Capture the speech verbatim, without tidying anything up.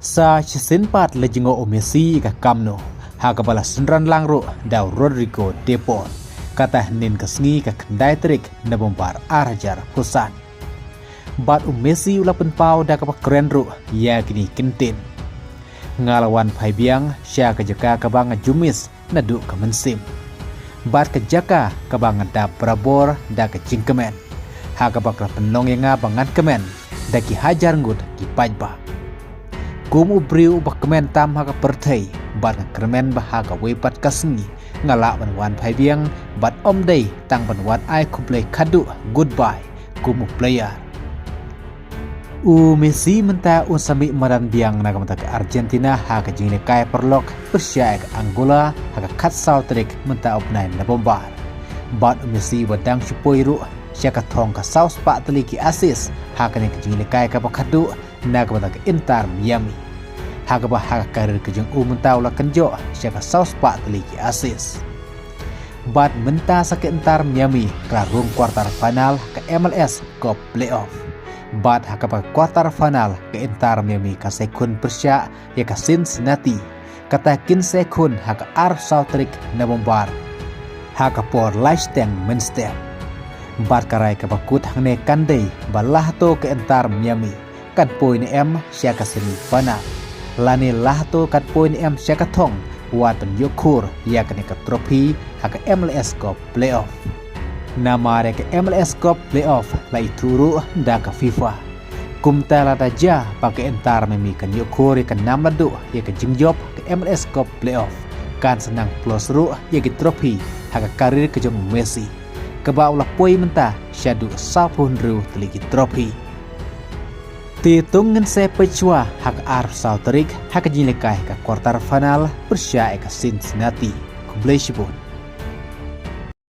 Sa shisien pat la jngoh u Messi ïa ka kam noh, ha kaba la synran lang ruh da u Rodrigo de Paul, kata hynnin ka sngi ka khyndai tarik November ar hajar arphew san. Bad u Messi u la pynpaw da kaba kren ruh ïa kine ki kyntien: Nga la wan phai biang sha ka jaka kaba nga ju miss naduh ka mynsiem, bad ka jaka kaba nga dap barabor da ka jingkmen, ha kaba ka la pynlong ïa nga ba ngan kmen da ki hajar ngut ki paidbah. Kum u briew uba kmen tam ha ka pyrthei, bad nga kyrmen ba ha kawei pat ka sngi nga lah ban wan phai biang, bad ym dei tang ban wan ai khublei khadduh, goodbye, kum u player. U Messi mynta un sa mih madan biang na ka bynta ka Argentina ha ka jinglehkai paralok pyrshah ïa ka Angola ha ka khatsaw tarik mynta u bnai November. Bad u Messi uba dang shu poi ruh sha ka thong ka saw spah tylli ki assist ha kane ka jinglehkai kaba khadduh na ka bynta ka Inter Miami, ha kaba ha ka career ka jong u mynta u la kynjoh sha ka saw spah tylli ki assist. Bad mynta sa ka Inter Miami ka la rung quarter final ka M L S Cup playoff. Bad ha kaba ka quarter final ka Inter Miami ka sa ïakhun pyrshah ïa ka Cincinnati. Kata kin sa ïakhun ha ka arphew saw tarik November ha ka por lai shiteng mynstep. Bad ka rai kaba kut hangne kan dei ba la hato ka Inter Miami kan poi ne em sha ka semi final, lane la hato kan poi ne em sha ka thong wat ban ïoh khur ïa kane ka trophy ha ka M L S Cup playoff. Namar ïa ka M L S Cup playoff la ithuh ruh da ka FIFA. Kumta lada jia ba ka Inter Miami kan ïoh khur ïa ka nam naduh ïa ka jingjop ka M L S Cup playoff, kan sa nang plus ruh ïa ki trophy ha ka career ka jong u Messi, kaba u la poi mynta shaduh sawphew hynriew tylli ki trophy. Te to ngin sa peit shuwa ha ka arphew saw tarik ha ka jinglehkai ka quarter final pyrshah ïa ka Cincinnati. Khublei shibun.